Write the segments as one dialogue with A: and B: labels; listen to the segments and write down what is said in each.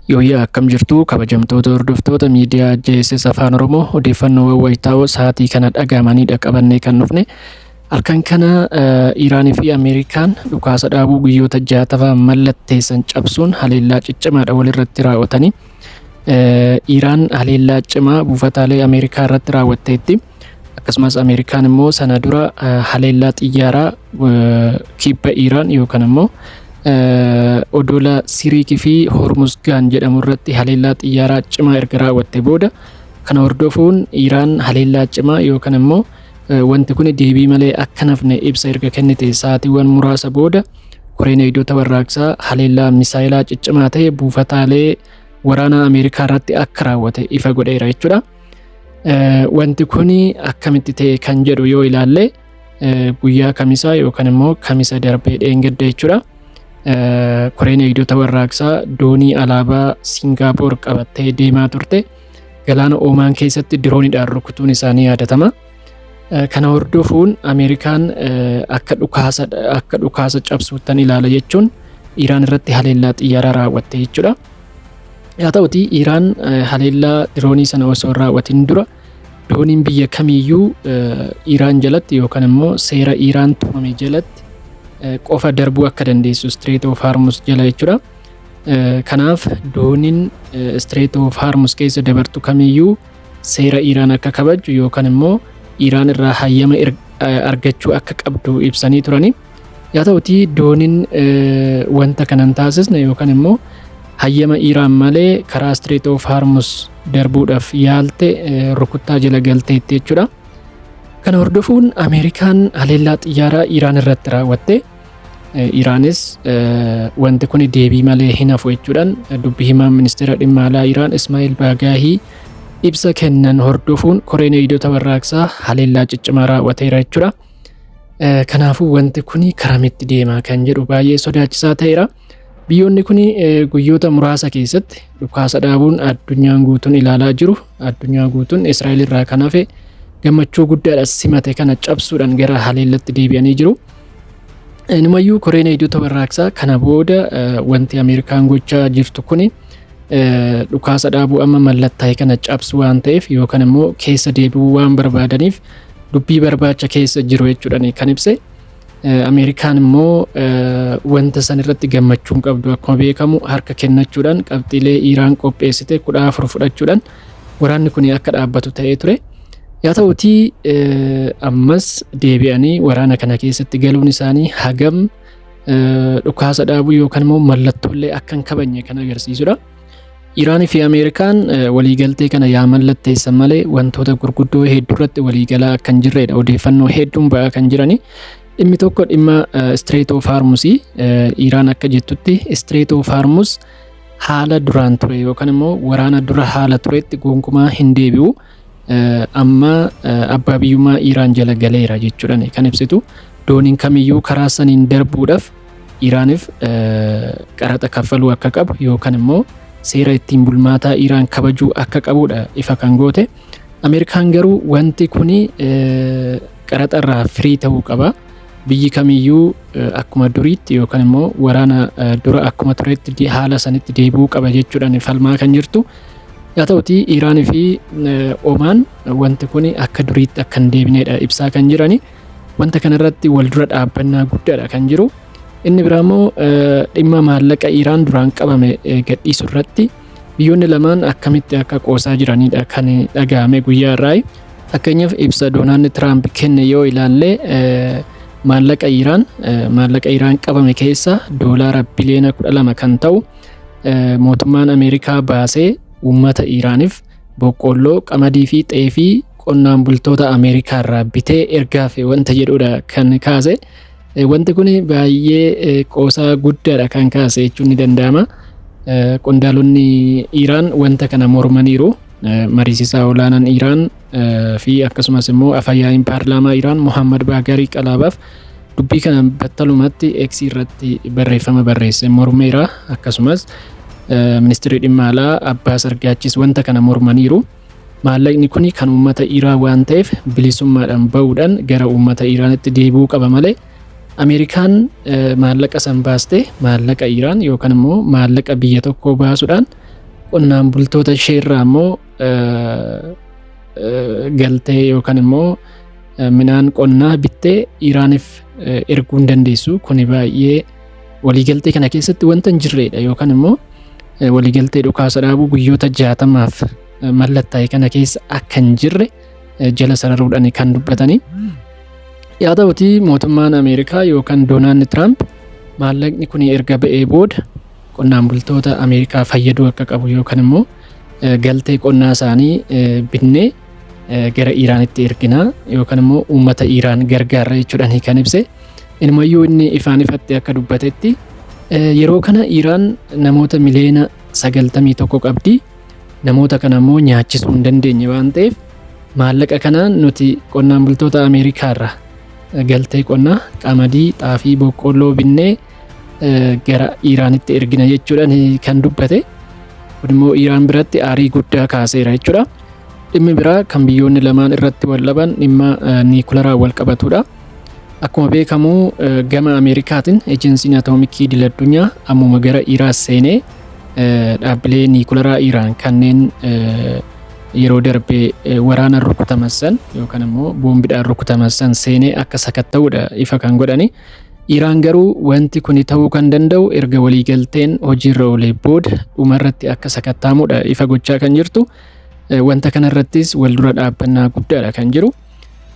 A: Yooyyaa, akkam jirtu kabajamtoota hordoftoota miidiyaa JSS Afaan Oromoo? Odeeffannoowwan wayitaawoo sa'aatii kana dhagahamanidha qabannee kan dhufne. Halkan kana Iraanii fi Ameerikaan dhukaasa dhaabuu guyyoota 60 mallatteessan cabsuun haleellaa ciccimaadha walirratti raawwatanii. Iraan haleellaa cimaa buufataalee Ameerikaa irratti raawwatteetti. Akkasumas Ameerikaan immoo sana dura haleellaa xiyyaaraa kibba Iraan yookaan immoo odola Siriikii fi Hormuzgaan jedhamu irratti haleellaa xiyyaaraa cimaa erga raawwatte booda, kana hordofuun Iraan haleellaa cimaa yookaan immoo wanti kun deebii malee akka nafne ibsa erga kennite sa'aatiiwwan muraasa booda, Koreen Eegdota Warraaqsaa haleellaa misaayilaa ciccimaa ta'e buufataalee waraanaa Ameerikaa irratti akka raawwate ifa godheera jechuudha. Wanti kun akkamitti ta'e kan jedhu yoo ilaalle, guyyaa Kamisaa yookaan immoo Kamisa darbee dheengadda jechuudha. Koreen Eegdota Warraaqsaa doonii alaabaa Singaappoor qabattee deemaa turte galaana Oomaan keessatti dirooniidhaan rukutuun isaanii yaadatama. Kana hordofuun Ameerikaan akka dhukaasa cabsuuttan ilaala jechuun Iraan irratti haleellaa xiyyaaraa raawwatte jechuudha. Haa ta'uti, Iraan haleellaa diroonii sana osoo hin raawwatin dura dooniin biyya kamiiyyuu Iraan jalatti yookaan immoo seera Iraan tumame jalatti qofa darbuu akka dandeessu Strait of Hormuz jala jechuudha. Kanaaf dooniin Strait of Hormuz keessa dabartu kamiiyyuu seera Iraan akka kabaju yookaan immoo Iraan irraa hayyama argachuu akka qabdu ibsanii turani. Haa ta'uti, dooniin wanta kanan taasisne yookaan immoo hayyama Iraan malee karaa Strait of Hormuz darbuudhaaf yaalte rukuttaa jala galteetti jechuudha. Kana hordofuun Ameerikaan haleellaa xiyyaaraa Iraan irratti raawwatte. Iraanis wanti kun deebii malee hin hafu jechuudhaan dubbi himaan ministeera dhimma alaa Iraan Ismaa'il Baagaahii ibsa kennan hordofuun Koreen Eegdota Warraaqsaa haleellaa ciccimaa raawwateera jechuudha. Kanaafuu wanti kun karamitti deema kan jedhu baay'ee sodaachisaa ta'eera. Biyyoonni kun guyyoota muraasa keessatti dhukaasa dhaabuun addunyaan guutuun ilaalaa jiru. Addunyaa guutuun Israa'el irraa kan hafe gammachuu guddaadha simate kana cabsuudhaan gara haleellatti deebi'anii jiru. Inumayyuu Koreen Eegdota Warraaqsaa kana booda wanti Ameerikaan gochaa jirtu kuni dhukaasa dhaabuu amma mallattaa'e kana cabsu waan ta'eef yookaan immoo keessa deebi'uu waan barbaadaniif dubbii barbaacha keessa jiru jechuudhaan kan ibse. Ameerikaan immoo wanta san irratti gammachuu hin qabdu. Akkuma beekamu harka kennachuudhaan qabxiilee Iraan qopheessite 14 fudhachuudhaan waraanni kun akka dhaabbatu ta'ee ture. Haa ta'utii, ammas deebi'anii waraana kana keessatti galuun isaanii hagam dhukaasa dhaabuu yookaan immoo mallattoolee akka hin kabajne kan agarsiisudha. Iraanii fi Ameerikaan waliigaltee kana yaa mallatteessan malee wantoota gurguddoo hedduu irratti waliigalaa akka hin jirredha odeeffannoo hedduun ba'aa kan jirani. Dhimmi tokko dhimma Strait of Hormuz. Iraan akka jettutti Strait of Hormuz haala duraan ture yookaan immoo waraana dura haala turetti gonkumaa hin deebi'u. Amma abbaa biyyummaa Iraan jala galeera jechuudhaan kan ibsitu. Dooniin kamiyyuu karaa saniin darbuudhaaf Iraaniif qaraxa kaffaluu akka qabu yookaan immoo seera ittiin bulmaataa Iraan kabajuu akka qabudha ifa kan goote. Ameerikaan garuu wanti kuni qaraxa irraa firii ta'uu qaba. Biyyi kamiyyuu akkuma duriitti yookaan immoo waraana dura akkuma turetti haala sanitti deebi'uu qaba jechuudhaan falmaa kan jirtu. Haa ta'utii, Iraanii fi Omaan wanti kun akka duriitti akka hin deebinedha ibsaa kan jirani. Wanta kanarratti wal dura dhaabbannaa guddaadha kan jiru. Inni biraa immoo dhimma maallaqa Iraan duraan qabame gadhiisu irratti biyyoonni lamaan akkamitti akka qoosaa jiranidha kan dhagahame guyyaa irraa. Fakkeenyaaf, ibsa Doonaald Tiraamp kenne yoo ilaalle, maallaqa Iraan qabame keessa doolaara biliyoona 12 kan ta'u mootummaan Ameerikaa baasee uummata Iraaniif boqqoolloo, qamadii fi xeefii qonnaan bultoota Ameerikaa irraa bitee ergaafe wanta jedhudha kan kaase. Wanti kun baay'ee qoosaa guddaadha kan kaase jechuun ni danda'ama. Qondaalonni Iraan wanta kana mormaniiru. Mariisisaa olaanaan Iraan fi akkasumas immoo afayaa'iin paarlaamaa Iraan Muhammad Baagarii Qalaabaaf dubbii kana battalumatti X irratti barreeffama barreesse mormeera. Akkasumas ministeerri dhimma alaa Abbaas Argaachis wanta kana mormaniiru. Maallaqni kun kan uummata Iraan waan ta'eef bilisummaadhaan bahuudhaan gara uummata Iraanitti deebi'uu qaba malee Ameerikaan maallaqa san baaste maallaqa Iraan yookaan immoo maallaqa biyya tokkoo baasuudhaan Qonnaan bultoota ishee irraa immoo galtee yookaan immoo midhaan qonnaa bittee Iraaniif erguu hin dandeessu. Kuni baay'ee waliigaltee kana keessatti wanta hin jirredha yookaan immoo waliigaltee dhukaasa dhaabuu guyyoota 60f mallattaa'e kana keessa akka hin jirre jala sararuudhaan kan dubbatanii. Yaa ta'utii mootummaan Ameerikaa yookaan Doonaald Tiraamp maallaqni kun erga ba'ee booda qonnaan bultoota Ameerikaa fayyaduu akka qabu yookaan immoo galtee qonnaa isaanii binnee gara Iraanitti erginaa yookaan immoo uummata Iraan gargaarra jechuudhaan kan ibse. Inumayyuu inni ifaan ifatti akka dubbatetti yeroo kana Iraan namoota miliyoona 91 qabdi. Namoota kana immoo nyaachisuu hin dandeenye waan ta'eef maallaqa kanaan nuti qonnaan bultoota Ameerikaa irraa galtee qonnaa qamadii, xaafii, boqqolloo binnee gara Iraanitti ergina jechuudhaan kan dubbate. Kun immoo Iraan biratti aarii guddaa kaaseera jechuudha. Dhimmi biraa kan biyyoonni lamaan irratti wal dhaban dhimma niikularaan wal qabatudha. Akkuma beekamu gama Ameerikaatiin ejensiin atoomikii idil addunyaa ammuma gara Iraan seenee dhaabbilee niikularaa Iraan kanneen yeroo darbe waraanaan rukutaman san yookaan immoo boombiidhaan rukutaman san seenee akka sakatta'udha ifa kan godhani. Iraan garuu wanti kun ta'uu kan danda'u erga waliigalteen hojiirra oolee booda dhumarratti akka sakatta'amudha ifa gochaa kan jirtu. Wanta kanarrattis wal dura dhaabbannaa guddaadha kan jiru.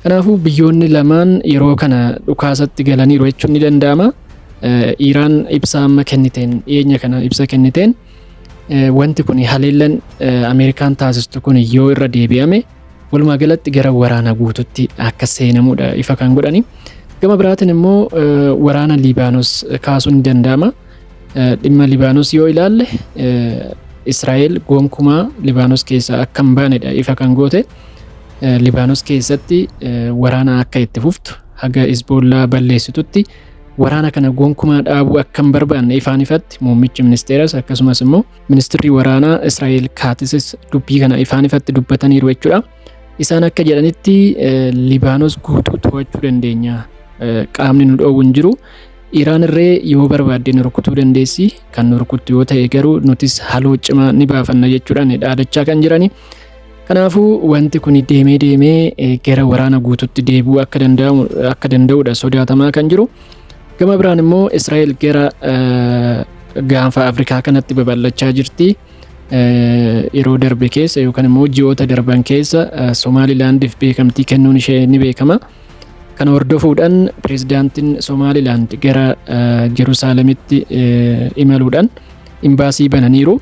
A: Kanaafuu biyyoonni lamaan yeroo kana dhukaasatti galaniiru jechuun ni danda'ama. Iraan ibsa amma kenniteen, dhiyeenya kana ibsa kenniteen, wanti kun haleellan Ameerikaan taasistu kun yoo irra deebi'ame walumaa galatti gara waraana guututti akka seenamudha ifa kan godhani. Gama biraatiin immoo waraana Liibaanos kaasuun ni danda'ama. Dhimma Liibaanos yoo ilaalle Israa'el gonkumaa Libaanos keessaa akka hin baanedha ifa kan goote. Libaanos keessatti waraana akka itti fuftu, haga Hizboollaa balleessitutti waraana kana gonkumaa dhaabuu akka hin barbaanne ifaan ifatti muummichi ministeeras akkasumas immoo ministirri waraanaa Israa'el Kaatisis dubbii kana ifaan ifatti dubbataniiru jechuudha. Isaan akka jedhanitti Libaanos guutuu to'achuu dandeenya, qaamni nu dhoowwu hin jiru. Iraan irree yoo barbaadde nu rukutuu dandeessi, kan nu rukuttu yoo ta'e garuu nutis haloo cimaa ni baafanna jechuudhaan dhaadachaa kan jirani. Kanaafuu wanti kun deemee deemee gara waraana guututti deebi'uu akka danda'udha sodaatamaa kan jiru. Gama biraan immoo Israa'el gara gaanfa Afrikaa kanatti babal'achaa jirti. Yeroo darbe keessa yookaan immoo ji'oota darban keessa Somaalilaandiif beekamtii kennuun ishee ni beekama. Kana hordofuudhaan pirezidaantiin Somaalilaand gara Jerusaalemitti imaluudhaan imbaasii bananiiru.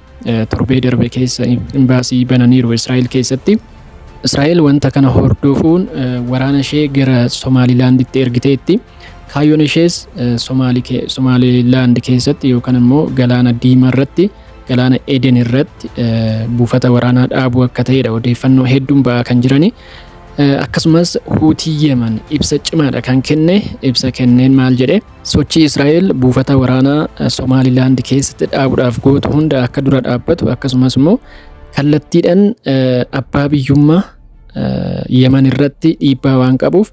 A: Torbee darbe keessa imbaasii bananiiru Israa'el keessatti. Israa'el wanta kana hordofuun waraana ishee gara Somaalilaanditti ergiteetti. Kaayyoon ishees Somaalilaand keessatti yookaan immoo galaana Diimaa irratti, galaana Eden irratti buufata waraanaa dhaabuu akka ta'edha odeeffannoo hedduun ba'aa kan jirani. Akkasumas Huutii Yemen ibsa cimaadha kan kenne. Ibsa kenneen maal jedhe? Sochii Israa'el buufata waraanaa Somaalilaand keessatti dhaabuudhaaf gootu hunda akka dura dhaabbatu, akkasumas immoo kallattiidhaan abbaa biyyummaa Yemen irratti dhiibbaa waan qabuuf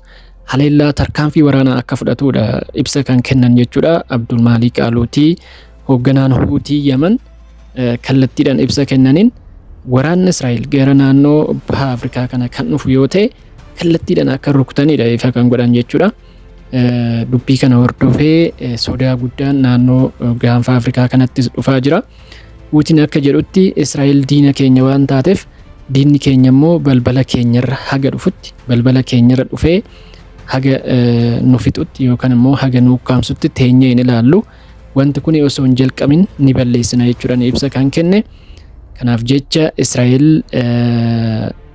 A: haleellaa tarkaanfii waraanaa akka fudhatudha ibsa kan kennan jechuudha. Abdul Maalik Aluutii, hoogganaan Huutii Yemen, kallattiidhaan ibsa kennaniin waraanni Israa'el gara naannoo baha Afrikaa kana kan dhufu yoo ta'e kallattiidhaan akka rukutanidha ifa kan godhan jechuudha. Dubbii kana hordofee sodaa guddaan naannoo gaanfa Afrikaa kanattis dhufaa jira. Huutiin akka jedhutti Israa'el diina keenya waan taateef diinni keenya immoo balbala keenyarra haga dhufutti, balbala keenyarra dhufee haga nu fixutti yookaan immoo haga nu ukkaamsutti teenyee hin ilaallu. Wanti kun osoo hin jalqabin ni balleessina jechuudhaan ibsa kan kenne. Kanaaf jecha Israa'el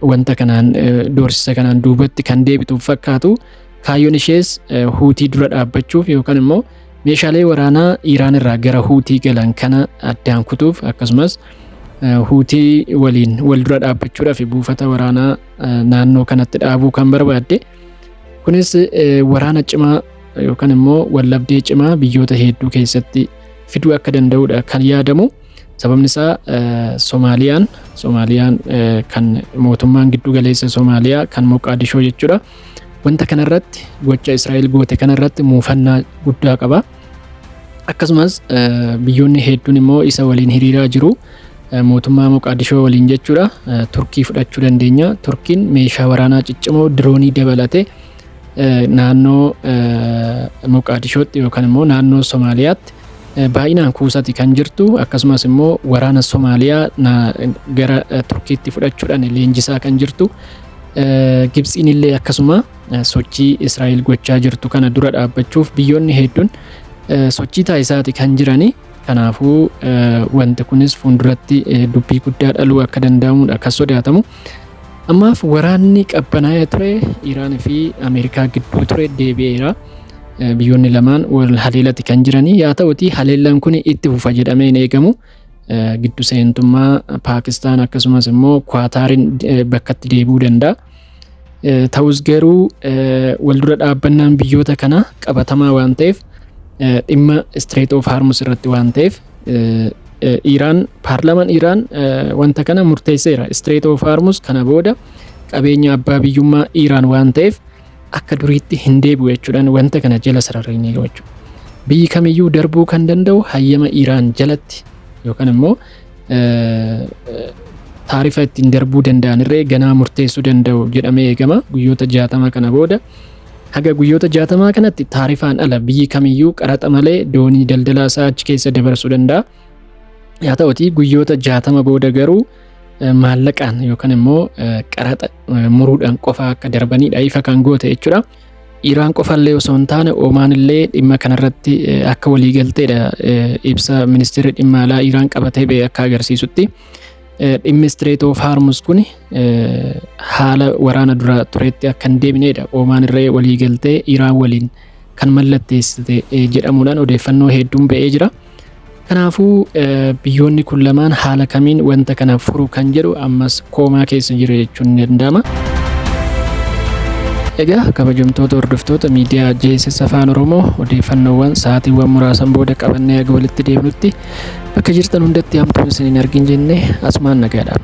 A: wanta kanaan, doorsisa kanaan duubatti kan deebituuf fakkaatu. Kaayyoon ishees Huutii dura dhaabbachuuf yookaan immoo meeshaalee waraanaa Iraan irraa gara Huutii galan kana addaan kutuuf, akkasumas Huutii waliin wal dura dhaabbachuudhaaf buufata waraanaa naannoo kanatti dhaabuu kan barbaadde. Kunis waraana cimaa yookaan immoo wallabdee cimaa biyyoota hedduu keessatti fiduu akka danda'udha kan yaadamu. Sababni isaa Somaaliyaan kan mootummaan giddu galeessa Somaaliyaa kan Moqaadishoo jechuudha. Wanta kanarratti, gocha Israa'el goote kanarratti muufannaa guddaa qaba. Akkasumas biyyoonni hedduun immoo isa waliin hiriiraa jiru. Mootummaa Moqaadishoo waliin jechuudha. Turkii fudhachuu dandeenya. Turkiin meeshaa waraanaa ciccimoo diroonii dabalatee naannoo Moqaadishootti yookaan immoo naannoo Somaaliyaatti baay'inaan kuusati kan jirtu, akkasumas immoo waraana Somaaliyaa gara Turkiitti fudhachuudhaan leenjisaa kan jirtu. Gibxiin illee akkasuma sochii Israa'el gochaa jirtu kana dura dhaabbachuuf biyyoonni hedduun sochii taasisaati kan jirani. Kanaafuu wanti kunis fuulduratti dubbii guddaa dhaluu akka danda'amudha kan sodaatamu. Ammaaf waraanni qabbanaa'ee ture Iraan fi Ameerikaa gidduu ture deebi'eera. Biyyoonni lamaan wal haleelatti kan jiranii yaa ta'uti, haleellaan kun itti fufa jedhamee hin eegamu. Giddu seentummaa Paakistaan akkasumas immoo Kwaataariin bakkatti deebi'uu danda'a. Ta'us garuu wal dura dhaabbannaan biyyoota kana qabatamaa waan ta'eef, dhimma Strait of Hormuz irratti waan ta'eef, Iraan, paarlaamaan Iraan wanta kana murteesseera. Strait of Hormuz kana booda qabeenya abbaa biyyummaa Iraan waan ta'eef akka duriitti hin deebi'u jechuudhaan wanta kana jala sararanii jechuudha. Biyyi kamiyyuu darbuu kan danda'u hayyama Iraan jalatti yookaan immoo taarifa ittiin darbuu danda'an irree ganaa murteessuu danda'u jedhamee eegama guyyoota 60 kana booda. Haga guyyoota 60 kanatti taarifaan ala biyyi kamiyyuu qaraxa malee doonii daldalaa isaa achi keessa dabarsuu danda'a. Haa ta'utii guyyoota 60 booda garuu maallaqaan yookaan immoo qaraxa muruudhaan qofa akka darbanidha ifa kan goote jechuudha. Iraan qofallee osoo hin taane Omaan illee dhimma kanarratti akka waliigalteedha ibsa ministeerri dhimma alaa Iraan qabatee ba'e akka agarsiisutti. Dhimmi Strait of Hormuz kun haala waraana dura turetti akka hin deebinedha. Omaan irree waliigaltee Iraan waliin kan mallatteessite jedhamuudhaan odeeffannoo hedduun ba'ee jira. Kanaafuu biyyoonni kun lamaan haala kamiin wanta kana furu kan jedhu ammas koomaa keessa jiru jechuun ni danda'ama. Egaa kabajamtoota hordoftoota miidiyaa JSS Afaan Oromoo, odeeffannoowwan sa'aatiiwwan muraasan booda qabannee haga walitti deemnutti bakka jirtan hundatti hamtuun isin hin argin jennee asumaan nagaadhaan.